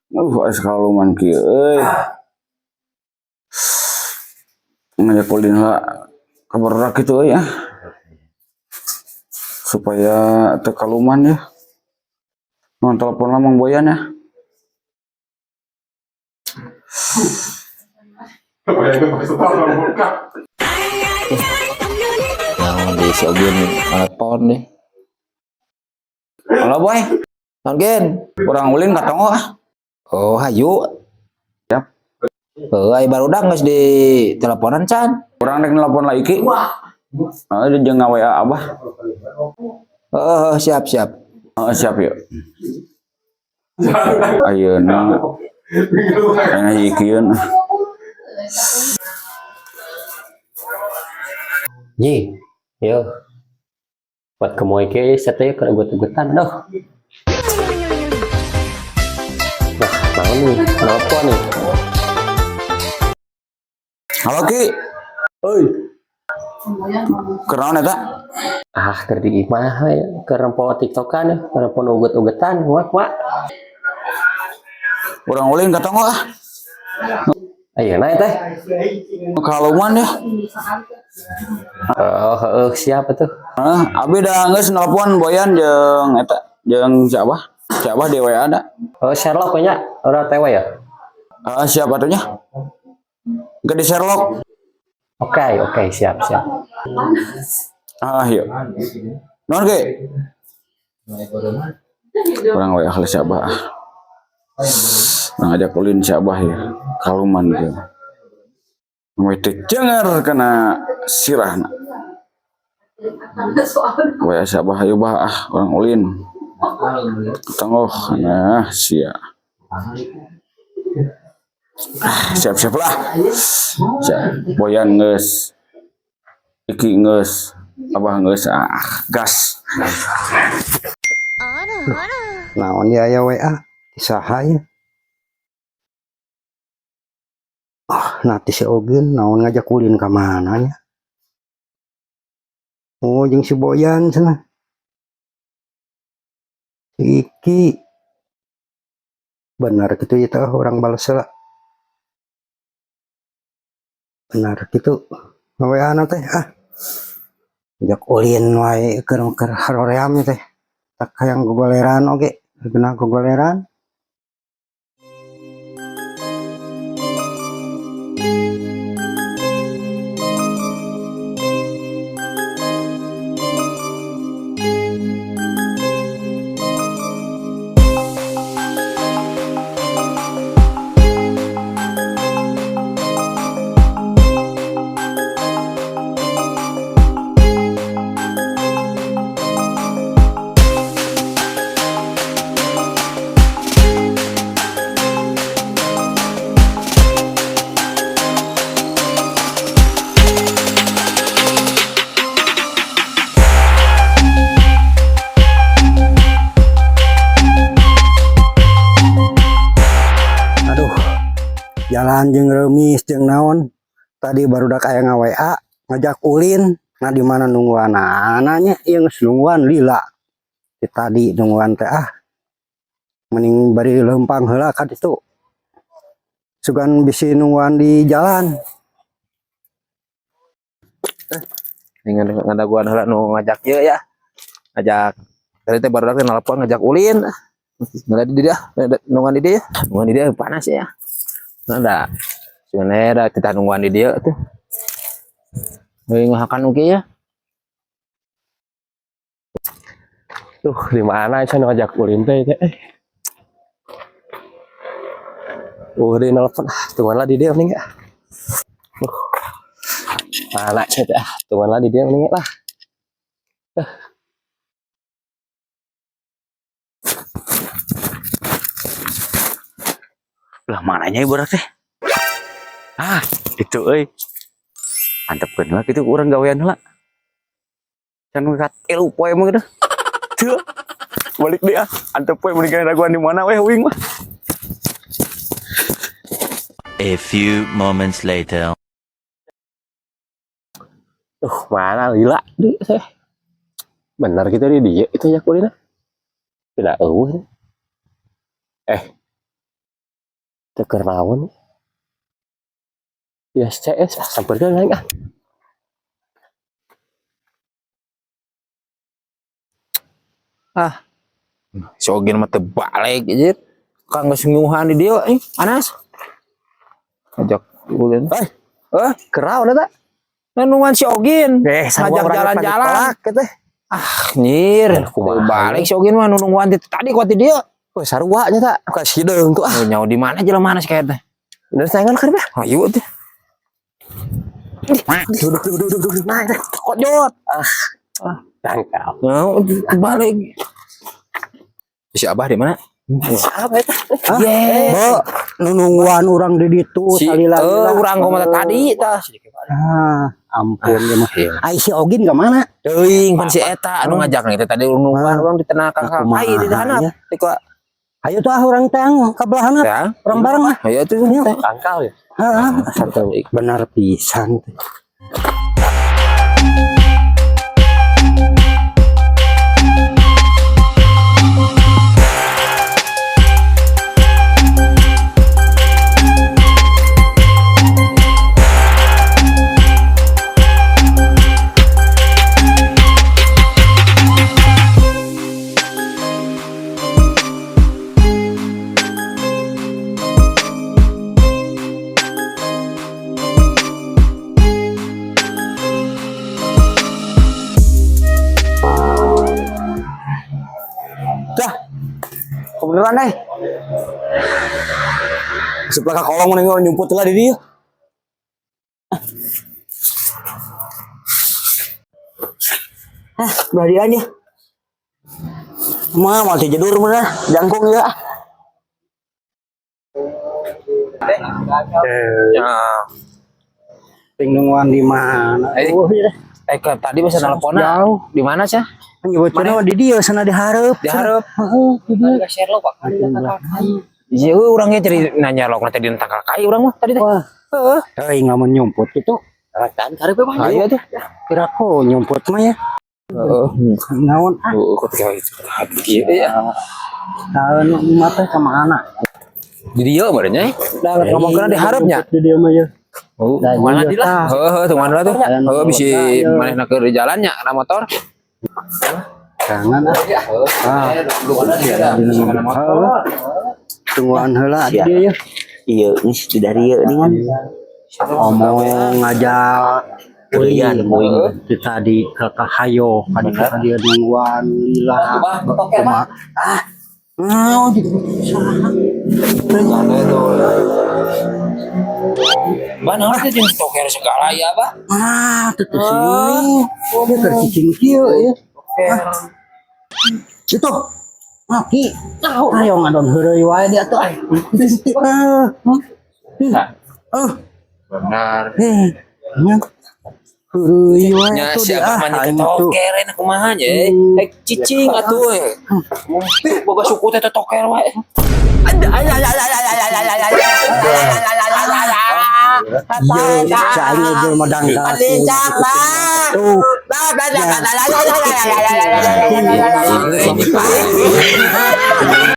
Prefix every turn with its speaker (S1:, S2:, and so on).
S1: Es kaluman kieu euy. Ngajak ulin heula ka barudak kitu euy ah. Supaya teu kaluman ya. Mun telepon lah Mang Boyan ya.
S2: Naon di si Ogin telepon deh.
S1: Halo Boy,
S2: Naon Gen?
S1: urang ulin ka tonggoh ah.
S2: Oh, hayu.
S1: Siap.
S2: Heuh, ai barudak geus di teleponan can.
S1: Urang rek nelpon lah Iki. Heeh, jeung nga-WA Abah.
S2: Heeh, siap siap.
S1: Heeh, siap yuk. Ayeuna ayeuna Iki-eun.
S3: Ji, yo. Buat kemoy ke sate keur ugut-ugutan doh. Wah, naon nih? Kenapa nih?
S1: Halo Ki.
S3: Oi.
S1: Kunaon eta?
S3: Ah, keur di imah we, keur nempo TikTokan, ya, keur nempo nu ugut-ugutan, wah, wah.
S1: Urang ulin ka tonggoh ah.
S3: Ayeuna teh.
S1: Kaluman ya.
S3: Oh, heeh, siap atuh.
S1: Heeh, abi da geus nelpon Boyan jeung eta jeung si Abah. Si Abah di WA da.
S3: Oh, Sherlock nya, ora TW ya?
S1: Heeh, siap atuh nya. Ke di Sherlock.
S3: Oke, oke, siap, siap.
S1: Ah, yuk. Nuhun Ki. Urang WA heula si Abah ah. Urang ajak ulin si Abah ya. Kaluman kieu. We teu cengar kana sirahna. WA si Abah ayo bah ah urang ulin. Tanggoh nah sia. Ah, siap-siap lah. Siap. Boyan geus. Iki geus. Abah geus ah gas.
S4: Naon ya aya WA saha ya. Ah, nanti si Ogin naon ngajak ulin ka mana nya. Oh, jeung si Boyan cenah. Si Iki. Benar gitu ya teh orang balas heula. Benar gitu. WA na teh ah. Ngajak ulin wae keur keur haroream teh. Tak hayang gogoleran oge, geuna gogoleran. Aduh, jalan jeung reumis jeung naon. Tadi barudak aya nga-WA ngajak ulin, nah di mana nungguan ananya ieu geus nungguan lila. Di tadi nungguan teh ah. Mending bari leumpang heula ka ditu. Sugan bisi nungguan di jalan.
S2: Dengan ngadaguan heula nu ngajak ieu ya. Ngajak tadi teh barudak teh nelpon ngajak ulin. Nggak di dia, nungguan di dia, nungguan di dia panas ya. Nah, dah. Sebenarnya dah kita nungguan di dia tuh. Euy ngahakan oge ya.
S3: Tuh, di mana aja ngajak ulin teh teh. Di nelpon ah, tungguan lah di dia mending ah. Mana sih teh ah, tungguan lah di dia mending lah.
S1: Lah mananya ieu budak teh? Ah, itu euy. Mantepkeun lah kitu urang gawean heula. Can we katilu poe mah geus. Teu. Balik deui ah. Antep poe mun daguan di mana weh uing mah.
S5: A few moments later.
S3: Mana lila deui teh. Bener gitu di dia itu nya kulina. Tidak eueuh. Teu keur naon. Ya CS ah sampeurkeun aing ah.
S2: Si Ogin mah teu balik anjir. Kang geus nyuhan di dieu eh panas. Ngajak ulin.
S1: Eh.
S2: Eh,
S1: Keraun eta.
S2: nungguan si Ogin.
S1: Eh,
S2: Ngajak jalan-jalan.
S1: Teh.
S2: Nyir,
S3: Kumaha.
S2: teu balik si Ogin mah nungguan di tadi kuat di dieu.
S1: Wah, sarua nya tak. Ka sideung tuh ah.
S2: Oh, nyawa di mana jelema mana sih kayaknya.
S3: Bener sayangan keur bah.
S2: Ayo tuh.
S1: Duduk duduk duduk duduk. Nah, teh.
S2: Kok jot.
S3: Tangkap.
S2: Nah, balik. Si Abah di mana?
S3: Apa eta?
S2: Ye.
S4: Bo, nu nungguan urang di ditu
S2: Si
S4: salila.
S2: urang kumaha tadi tah.
S4: Ah, ampun ya mah. Ai si Ogin ke mana?
S2: Teuing pan si eta anu ngajak nih teh tadi nungguan urang di tenang
S4: Nah,
S2: kang. Ai di
S4: kumaha
S2: handap.
S4: ya?
S2: Di ka.
S4: Ayo tuh ah urang teh ka belah handap.
S2: Ya.
S4: Urang bareng ah.
S2: Ayo tuh.
S3: Tangkal ya.
S4: Heeh, satu benar pisan teh.
S1: Dah. Kebeneran deh. Sebelah ka kolong mana orang nyumput lah di dia. Ah, belah dia aja. Mah mau tidur bener, jangkung ya.
S2: Ya.
S4: Ting nungguan di mana?
S2: Eh.
S4: Oh, iya.
S2: Eh ke- tadi bisa nelpon
S4: Jauh.
S2: Di mana sih?
S4: Nyebutnya di dieu sana dihareup.
S2: Di hareup.
S4: Heeh, di dieu.
S3: Share lo Pak.
S2: Iya, urangnya jadi nanya lo tadi tangkal kai urang mah tadi teh.
S4: Wah.
S2: Heeh.
S4: Euy ngamun nyumput gitu.
S3: Kan karep Pak.
S2: Ayo tuh.
S4: Kira kok nyumput mah ya.
S2: Heeh.
S4: Naon ah.
S2: Heeh, kok kayak gitu. Iya.
S4: Tahun mah teh ka mana?
S2: Di dieu meureun nya. Da ngomongkeun di hareupnya.
S4: Di dieu mah ya.
S2: Oh,
S4: Nah,
S2: mana
S4: iya,
S2: di lah.
S4: tah.
S2: Heeh, tuh mana tuh. Heeh, bisi
S4: Iya.
S2: manehna keur di jalannya na motor.
S4: Jangan ah. Ah. Heeh. Tungguan heula di dieu ya.
S1: Iya, nih di dari ieu nih kan.
S4: Omong ngajak
S1: Ulin,
S4: ulin di tadi ke kahayo kadi ka dieu nungguan lila. Kumaha? Ah. Naon gitu.
S2: Mana teh jeung toker segala ya, Bah.
S4: Ah, teu teu sini. Dia keur cicing kieu ya. Ah. Itu. Maki. Ayo ngadon heureuy wae dia tuh. Ah. Ah.
S2: Benar.
S4: Eh. Nya. Heureuy wae
S2: Nya
S4: tuh
S2: si
S4: dia.
S2: Abah
S4: Ah,
S2: mah
S4: aing tuh.
S2: toker enak kumaha nya. Eh cicing atuh eh. Boga suku teh toker wae.
S4: Iya, cai jelema dangkat. Tuh. Ya.